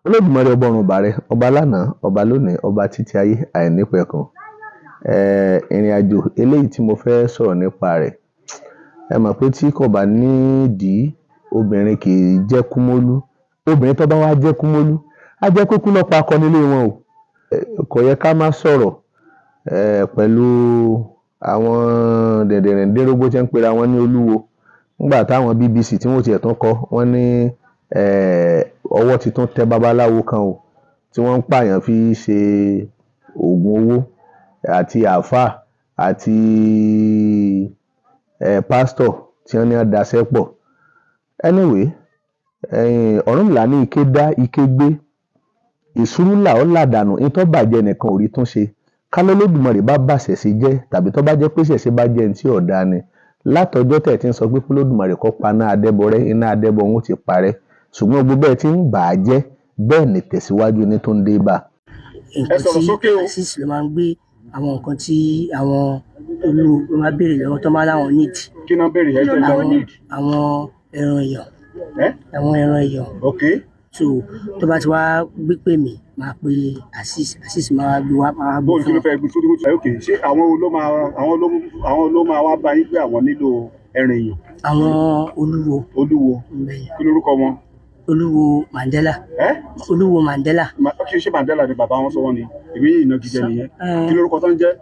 Olódùmarè ọba ọ̀run ìbàrẹ̀, ọba lánàá, ọba lónìí, ọba títí ayé àìnípẹ̀kun. Ìrìn àjò eléyìí tí mo fẹ́ sọ̀rọ̀ nípa rẹ̀, ẹ mọ̀ pé tí kò bá nídìí, obìnrin kì í jẹ́ kúmólú. Obìnrin tó bá wá jẹ́ kúmólú, á jẹ́ pé kú ló pa akọni ilé wọn o. Kò yẹ ká má sọ̀rọ̀ pẹ̀lú àwọn dẹ̀dẹ̀rìndínrógbó tí wọ́n ń pera wọn ní olúwo. Nígbà táwọn BBC tí wọ́n tiẹ̀ tún kọ, wọ́n ní ọwọ́ ti tún tẹ babaláwo kan o, tí wọ́n ń pààyàn fi ṣe oògùn owó, àti àáfàá àti pásítọ̀ tí wọ́n ní wọ́n daṣẹ́ pọ̀. Anyway, Ọ̀rúnmìlà ní ike dá ike gbé, ìṣúrú là ó là dànù, ní tó bàjẹ́ nìkan ò rí tún ṣe. Ká lọ́lọ́dùmarè bá bàṣẹ̀ sí jẹ́, tàbí tó bá jẹ́ pé ṣẹ̀ṣẹ̀ bá jẹ́ ní tí ọ̀dà ni, látọjọ́ tẹ̀ tí ń sọ pé k'Olódùmarè kó paná adẹ́bọrẹ́, iná adẹ́bọ wọn ó ti parẹ́. Ṣùgbọ́n gbogbo bẹ́ẹ̀ tí ń bà á jẹ́, bẹ́ẹ̀ ni tẹ̀síwájú ní tó ń dé bá. Nǹkan sọ̀rọ̀ tí sókè o. Azeez ló máa ń gbé àwọn nǹkan tí àwọn olú ló máa béèrè lọ́wọ́ tó máa láwọn need. Kí náà béèrè ẹ jẹ́ Àwọn need? Àwọn ẹran èèyàn. Ẹ? Àwọn ẹran èèyàn. So tó bá ti wá gbé pè mí, máa pe Azeez, Azeez máa wá gbé wá, máa wá gbé Bóòlù kí fún ló wọn. fẹ́ gbé sórí kótó? Ok, ṣé àwọn wo ló máa àwọn ló máa wá bá yín pé àwọn nílò ẹran èèyàn? Àwọn olúwo. Olúwo? Bẹ́ẹ̀. Kí lórúkọ wọn? Olúwo Mandela. Ẹ? Olúwo Mandela. Ok, ṣé Mandela ni bàbá wọn sọ wọn ni? Èmi yìí ìnagijẹ nìyẹn. Kí lórúkọ tó ń jẹ́?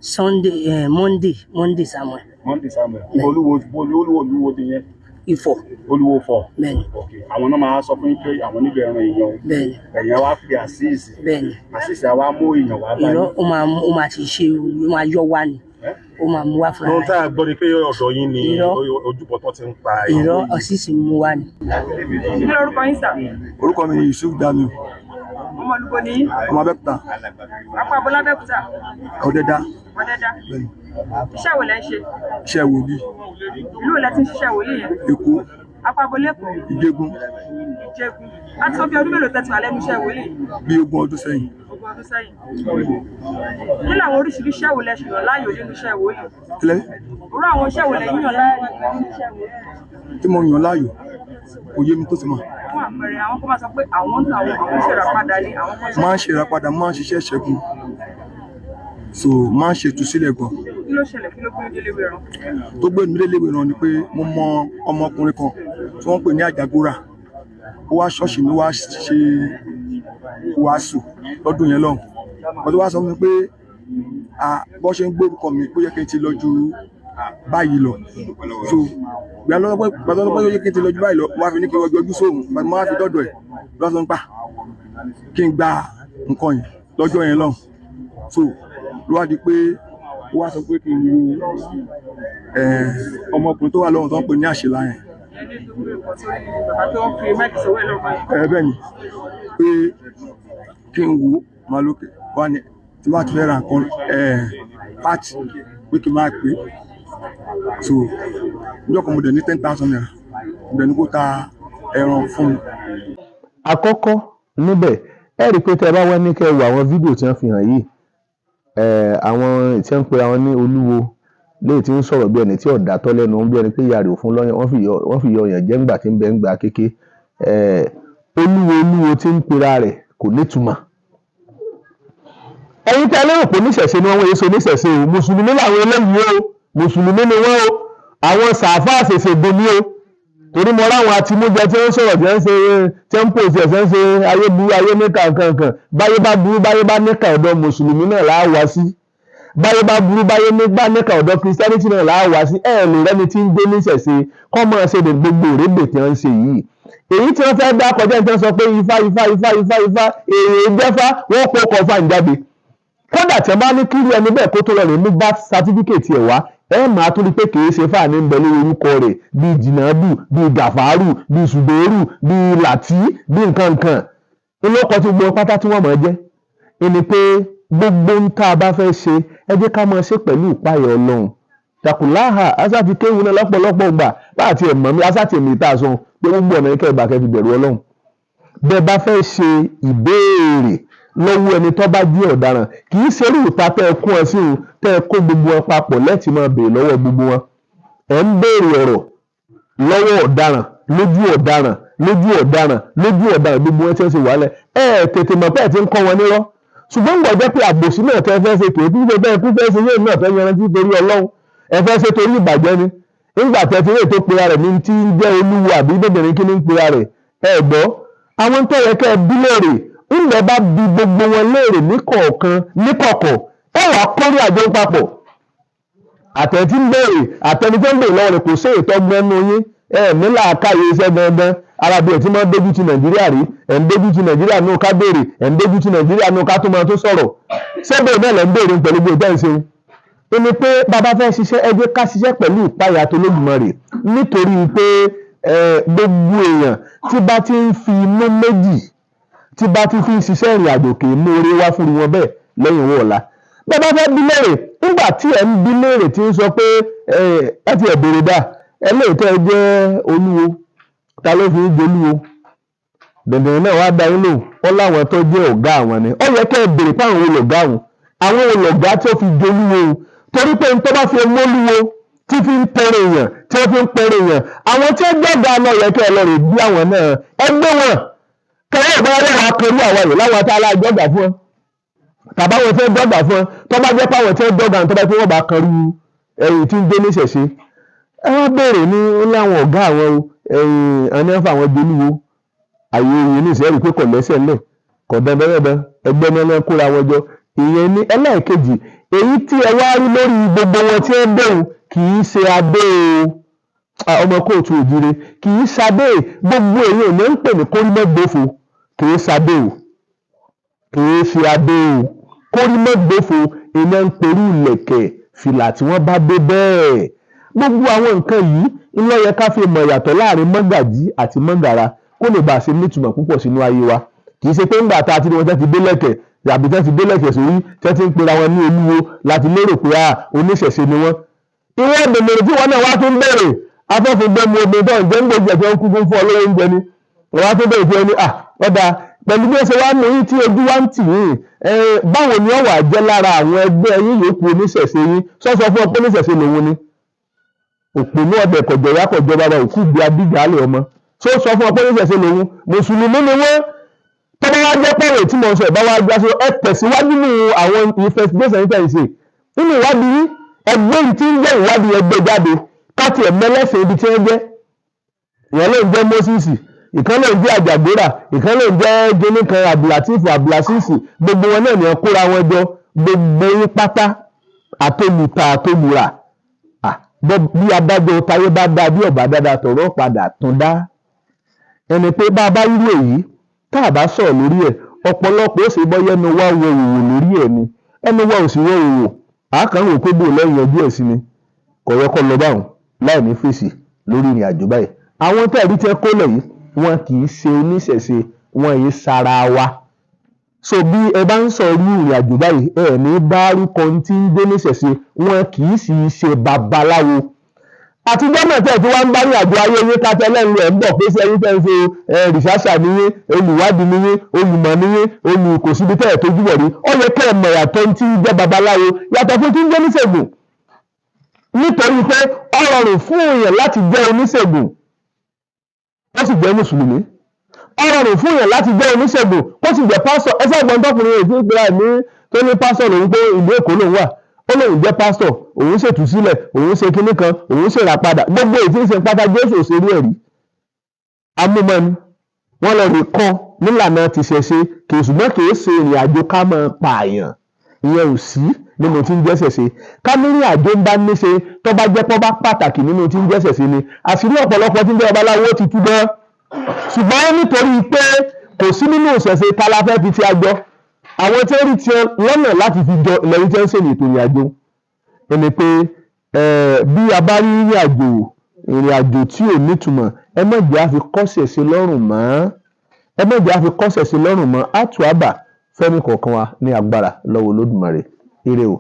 Sunday, Monday, Monday Samuel. Monday Samuel. Olúwo, olúwo, olúwo nìyẹn? Ifọ̀. Olúwo fọ? Bẹ́ẹ̀ni. Ok, àwọn náà máa sọ fún yín pé àwọn nílò ẹran èèyàn o? Bẹ́ẹ̀ni. Ẹ̀yin wá pe Azeez? Bẹ́ẹ̀ni. Azeez àwa mú èèyàn wá bá Irọ́. yín? Ó máa mú, ó máa ti ṣe, ó máa yọ wá ni. Ẹ? Ó máa mú wá fúnra Ohun tá rẹ̀. a gbọ́ ni pé ọ̀dọ̀ yín ni Irọ́. ojúbọ tó ti ń pa Irọ́. èèyàn. Azeez mú wá ni. Kí lorúkọ yín, sir? Orúkọ mi ni Yusuf Damiu. Ọmọ olùkọ́ ní yín? Ọmọ Abẹ́òkúta. Apá abọ́lá Abẹ́òkúta? Ọ̀dẹ́dá. Ọ̀dẹ́dá. Bẹ́ẹ̀ni. Iṣẹ́ wo lẹ ń ṣe? Iṣẹ́ wòlíì. Ìlú wo lẹ ti ń ṣiṣẹ́ wòlíì yẹn? Èkó. Apá abọ́lé Èkó? Ìjẹ̀gùn. Ìjẹ̀gùn. Láti sọ bí ọdún mélòó tẹ́ ti wà lẹ́nu iṣẹ́ wòlíì? Bí 20 ọdún sẹ́yìn. 20 ọdún sẹ́yìn. Kí làwọn oríṣiríṣi iṣẹ́ wo lẹ ṣùgbọ́n láàyò nínú iṣẹ́ wòlíì? Kílẹ̀? Irú àwọn iṣẹ́ wo lẹ yíyàn láàyò nínú iṣẹ́ wòlíì? Tí mo yàn láàyò kò yé mi tó ti mọ̀. Fún àpẹẹrẹ, àwọn kan máa sọ pé àwọn ń ta àwọn ṣèràpadà ni àwọn kan. Máa ń ṣe ìràpadà, máa ń ṣiṣẹ́ ìṣẹ́gun, so máa ń ṣe ìtúsílẹ̀ gan. Kí ló ṣẹlẹ̀? Kí ló gbé délé wẹ̀rán? Tó gbé mi délé ìwé ni pé mo mọ ọmọkùnrin kan tí wọ́n ń pè ní Àjàgórà. Ó wá ṣọ́ọ̀ṣì mi, wá ṣe wàásù lọ́dún yẹn lọ́hùn. Wọ́n tó wá sọ fún mi pé bọ́ ṣe ń gbórúkọ mi pé ó yẹ kí n ti lọ ju báyìí lọ. So ìgbà lọ́pẹ́ ó yẹ kí n ti lọ ju báyìí lọ, wọ́n á fi ní kí n yọjú sóhun. Ìgbà tí mo wá fi dọ́dọ̀ ẹ̀ lọ́sọ̀ ń pa kí n gba nǹkan yìí lọ́jọ́ yẹn lọ́hùn. So ló wá di pé ó wá sọ pé kí n wo ọmọkùnrin tó wà lọ́hùn tó ń pè ní Àṣìlá yẹn. Bàbá tó ń fi máìkì sọ̀rọ̀ ẹ̀ lọ́kàn yẹn. Ẹ bẹ́ẹ̀ ni, pé kí n wo máa lókè wá ní tí wàá ti fẹ́ ra nǹkan pàtì, pé kí n máa pè é. So níjọ́ kan, mo dẹ̀ ní ₦10,000, mo dẹ̀ ní kó ta ẹran fún mi. Àkọ́kọ́ níbẹ̀, ẹ rí i pé tẹ́ ẹ bá wá ní kẹ́ ẹ wo àwọn fídíò tí wọ́n fi hàn yìí, àwọn tí wọ́n ń pe àwọn ní olúwo léyìí tí ń sọ̀rọ̀ bí ẹni tí ọ̀dà tọ́ lẹ́nu, bí ẹni pé ìyá rẹ̀ ò fún lọ́yàn, wọ́n fi yọ ọyàn jẹ́ ńgbà tí ń bẹ ń gbà kéke. Olúwo, olúwo tí ń pera rẹ̀ kò nítumọ̀. Ẹ̀yin tí a lérò pé oníṣẹ̀ṣe ni wọ́n, wọ́n yé ṣe oníṣẹ̀ṣe o. Mùsùlùmí làwọn eléyìí o, mùsùlùmí ni wọ́n o. Àwọn sàáfà ṣẹ̀ṣẹ̀ bomi o, torí mo ráwọn àtìmújẹ tí wọ́n sọ̀rọ̀, tí wọ́n ṣe, tí wọ́n ń pòsì ẹ̀, tí wọ́n ṣe ayé burú, ayé níkà nǹkankan. Báyé bá burú, báyé bá níkà, ọ̀dọ̀ mùsùlùmí náà láà wá sí. Báyé bá burú, báyé bá níkà, ọ̀dọ̀ Christianity náà láà wá sí. Ẹ̀ lè rẹ́ni tí ń gbé níṣẹ̀ṣe kọ́ máa ṣe lè gbogbo òrégbè tí wọ́n ń ṣe yìí, èyí tí wọ́n fẹ́ dá kọjá, tí wọ́n sọ pé ifá, ifá, ifá, ifá, ifá, èrè jẹ́fá, wọ́n kó kọfà ń jáde. Kódà tí wọ́n bá ní kíru ẹni bẹ́ẹ̀ kó tó lọ rè mú birth certificate ẹ̀ wá, ẹ máa tún rí pé kì í ṣe fáàní ń bẹ lórí orúkọ rẹ̀, bíi jìnnàdù, bíi gàfárù, bíi ṣùgbẹ́rù, bíi làtí, bíi nǹkan nǹkan olóko tí gbogbo pátá tí wọ́n mọ̀ ẹ́ jẹ́. Ẹni pé gbogbo ń tá a bá fẹ́ ṣe, ẹ jẹ́ ká máa ṣe pẹ̀lú ìpáyà Ọlọ́run. Takùláhà asáti kéwù náà lọ́pọ̀lọpọ̀ gbà bá àti ẹ̀mọ́ mi asáti èmi tá a sọ pé gbogbo ọ̀nà kẹ́ ẹ bá kẹ́ fi bẹ̀rù Ọlọ́run. Bẹ́ẹ̀ bá fẹ́ ṣe ìbéèrè lọ́wọ́ ẹni tó bá jẹ́ ọ̀daràn, kì í ṣerú ìta tẹ́ ẹ kún ẹ sí o, tẹ́ ẹ kó gbogbo wọn papọ̀ lẹ́tì máa béèrè lọ́wọ́ gbogbo wọn. Ẹ̀ ń béèrè ọ̀rọ̀ lọ́wọ́ ọ̀daràn lójú ọ̀daràn. Lójú ọ̀daràn, lójú ọ̀daràn, gbogbo wọn tí wọ́n ṣe wàhálẹ̀, ẹ tètè mọ̀ pé ẹ ti ń kọ́ wọn nírọ́. Ṣùgbọ́n gbọ́dọ̀ jẹ́ pé àbòsí náà tẹ́ fẹ́ ṣe kì í ṣe bẹ́ẹ̀ kú fẹ́ ṣe yóò náà fẹ́ yanrantí torí Ọlọ́run, ẹ fẹ́ ṣe torí ìbàjẹ́ ni. Nígbà tẹ́ ti rí ètò pera rẹ̀ ní tí ń jẹ́ olúwo àbí bèbèrè kí ní ń pera rẹ̀, ẹ gbọ́ àwọn tó yẹ kẹ́ ẹ bí léèrè. Ńlẹ̀ bá bi gbogbo wọn léèrè ní kọ̀ọ̀kan ní kọ̀kọ̀, ẹ wàá kórè àjọ papọ̀, àtẹ̀tí ń béèrè, àtẹni tó ń béèrè lọ́wọ́ rẹ̀, kò sí ìtọ́gbọ́n nínú yín. Ẹ ní làákàyè iṣẹ́ gangan arábí ẹ̀ tí máa ń dójú ti Nàìjíríà rí. Ẹ̀ ń dójú ti Nàìjíríà nù ká béèrè, ẹ̀ ń dójú ti Nàìjíríà nù ká tó máa tó sọ̀rọ̀ sẹ́bẹ̀ náà lẹ́ ń béèrè pẹ̀lú gbogbo ìtẹ́ ìṣe. Ó ní pé bàbá fẹ́ ṣiṣẹ́, ẹ jẹ́ ká ṣiṣẹ́ pẹ̀lú ìpayà tó Olódùmarè, nítorí pé gbogbo èèyàn tí bá ti ń fi inú méjì, tí bá ti fi ń ṣiṣẹ́ ìrìn àjò, kì í mú orí wá fún wọn bẹ́ẹ̀ lẹ́yìn owó ọ̀la. Bẹ́ẹ̀ bá fẹ́ bí léèrè, nígbà tí ẹ̀ ń bí léèrè tí ń sọ pé ẹ ti ẹ̀ béèrè dà, ẹ lóòótọ́ ẹ jẹ́ olúwo, ta ló fi ń jolúwo? Dẹ̀dẹ̀rẹ̀ náà wá dá yín lò ó, láwọn tó jẹ́ ọ̀gá àwọn ni. Ó yẹ kẹ́ ẹ béèrè pé àwọn olọ̀gá àwọn, àwọn olọ̀gá tó fi jolúwo o, torí pé tó bá fi mólúwo tí fi ń pẹrẹ èèyàn, tí wọ́n fi ń pẹrẹ èèyàn, àwọn tí ó gbọ́dọ̀ náà yẹ kẹ́ ẹ lọ rè bí àwọn náà ẹ gbé wọn kẹrẹ ìbára lẹ́wọ̀n akọrú àwọn yìí láwọn tá a lájọ́gà fún ọ, tàbáwọn tí ó dọ́gba fún ọ. Tó bá jẹ́ páwọn tí ó dọ́gba, tó bá pé wọ́n bá kanrú ẹ̀yìn tí ń gbé níṣẹ̀ṣe, ẹ wá béèrè ní ó láwọn ọ̀gá àwọn o, ẹ̀yìn ẹni ń fa àwọn jolúwo àyè òye ní ìṣẹ́rù pé kò lẹ́sẹ̀ ńlẹ̀, kò dandandandan ẹgbẹ́ náà kóra wọn jọ. Ìyẹn ní ẹlẹ́ẹ̀kejì. Èyí tí ẹ wá rí lórí gbogbo wọn tí ẹ ń bẹ̀rù kì í ṣe adé o, ọmọ kóòtù òjire, kì í ṣadé. Gbogbo èyí ò ní ń pè ní kórìmọ́gbòfo, kì í ṣadé o, kì í ṣe adé o. Kórìmọ́gbòfo iná ń perú ìlẹ̀kẹ̀ fìlà tí wọ́n bá dé bẹ́ẹ̀. Gbogbo àwọn nǹkan yìí ńlọ yẹ ká fi mọ̀ yàtọ̀ láàrin mọ́gàjí àti mọ́gàrà, kó lè bá a ṣe nítumọ̀ púpọ̀ sínú ayé wa. Kì í ṣe pé ńgbà tá a ti rí wọn tẹ́ ti dé lẹ̀kẹ̀ àbí tẹ́ ti dé lẹ̀kẹ̀ sórí, tẹ́ ti ń pera wọn ní olúwo, láti lérò pé a oníṣẹ̀ṣe ni wọ́n. Ìwọ bèbèrè tí wọn náà wá tún bẹ̀rẹ̀ afẹ́fẹ́ gbẹ́mu obìnrin tó ń jẹ́ ń gbèjì ẹ̀fẹ́ ń kú fún ọ lówó oúnjẹ ni wọ́n wá tún bẹ̀rẹ̀ fún ẹni à ọ̀dà pẹ̀lú bí ó ṣe wá mú yín tí ojú wa ń tì yín. Báwo ni ó wà jẹ́ lára àwọn ẹgbẹ́ yín yòókù oníṣẹ̀ṣe yín? Sọ́sọ fún ọ pé oníṣẹ̀ṣe lòun ni òpònú ọbẹ̀ kọ̀jọ̀ ìyá kọ̀jọ̀ bàbá òkú gbé abíjàálẹ̀ ọmọ tó sọ fún ọ pé oníṣẹ̀ṣe lòun. Mùsùlùmí ni wọ́n. Tọ́ba wá jẹ́ pẹ̀rẹ̀ tí mo sọ ìbá wá gbá sí, ẹ tẹ̀síwájú nínú àwọn investigation yìí tẹ̀ ń ṣe nínú ìwádìí yín. Ẹgbẹ́ yìí tí ń jẹ́ ìwádìí ẹgbẹ́ jáde káàtì ẹ̀mẹ́lẹ́sẹ̀ ibi tí wọ́n jẹ́. Ìyẹn ló ń jẹ́ Moses, ìkan ló ń jẹ́ Àjàgbéra, ìkan ló ń jẹ́ gíní kan Abdulateef, Abdulaziz. Gbogbo wọn náà ní ẹ kóra wọn jọ. Gbogbo yín pátá, àtolùtà àtolùrà, bí adájọ́ táyé bá dá bí ọ̀bá dáadáa, tọ̀rọ̀ padà tún dá ẹni pé bá a bá rírú èyí tá a bá sọ̀rọ̀ lórí ẹ̀, ọ̀pọ̀lọpọ̀ ó sì bọ́ yẹnu wá wo òwò lórí ẹ̀ ni ẹnu wá ò sì wọ òwò àákàn wò pé bò lẹ́yìn ọjọ́ ẹ̀ sí ni kò yẹ kó lọ báwọn láì ní fèsì lórí ìrìn àjò báyìí. Àwọn tẹ́ẹ̀rí tẹ́ kólẹ̀ yìí, wọn kì í ṣe oníṣẹ̀ṣe, wọn yìí sara wa. So bí ẹ bá ń sọ irú ìrìn àjò báyìí, ẹ ní dárúkọ tí ń gbé níṣẹ̀ṣe, wọn kì í sì í ṣe babaláwo. Àtijọ́ náà tẹ̀ tí wọ́n ń bá ní àjọ ayé yín kátẹ́ lẹ́nu ẹ̀ ń bọ̀ pé sẹ́yìn tẹ́ ń ṣe rìsáṣà níyín, olùwádìí níyín, olùmọ̀ níyín, olùkòsíbi tẹ́ ẹ̀ tójú bọ̀ rí. Ó yẹ kẹ́ ẹ̀ mọ̀ yàtọ̀ tí ń jẹ́ babaláwo yàtọ̀ fún tí ń jẹ́ oníṣègùn, nítorí pé ó rọrùn fún èèyàn láti jẹ́ oníṣègùn ó sì jẹ́ mùsùlùmí. Ó rọrùn fún èèyàn láti jẹ́ oníṣègùn kó sì jẹ́ pásítọ̀. Ẹ sáà gbọ́n tọkùnrin rẹ̀ tí ń pera ẹ̀ ní tó ní pásítọ̀ lòun, pé ìlú Èkó lòun wà, ó lóun jẹ́ pásítọ̀, òun ṣètúsílẹ̀, òun ṣe kinní kan, òun ṣèràpadà, gbogbo èyí tí ń ṣe pátá. Jésù ò ṣerú ẹ̀ rí. Amúmọ́ni wọ́n lọ rí kọ́ nílànà tìṣẹ̀ṣe kì í, ṣùgbọ́n kì í ṣe ìrìn àjò ká máa pààyàn. Ìyẹn ò sí nínú tí ń jẹ́sẹ̀ ṣe. Ká ní ìrìn àjò ń bá níṣe tó bá jẹ́ pọ́ bá pàtàkì nínú tí ń jẹ́sẹ̀ ṣe ni, àṣírí ọ̀pọ̀lọpọ̀ tí ń jẹ́ babaláwo ti tú gan. Ṣùgbọ́n nítorí pé kò sí nínú ìṣẹ̀ṣe, ta la fẹ́ fi ti àjọ àwọn tí ó rí tiẹ̀ lọ́nà láti fi jọ lẹ́yìn tí ó ń ṣèlè ètò ìrìn àjò ẹni pé bí a bá rí ìrìn àjò tí ò nítumọ̀, ẹ má jẹ́ àfi kọ́sẹ̀ sí lọ́rùn mọ́, ẹ má jẹ́ àfi kọ́sẹ̀ sí lọ́rùn mọ́. Àtúàbà fẹ́mi kọ̀ọ̀kan wa ní agbára lọ́wọ́ Olódùmarè. Ire o.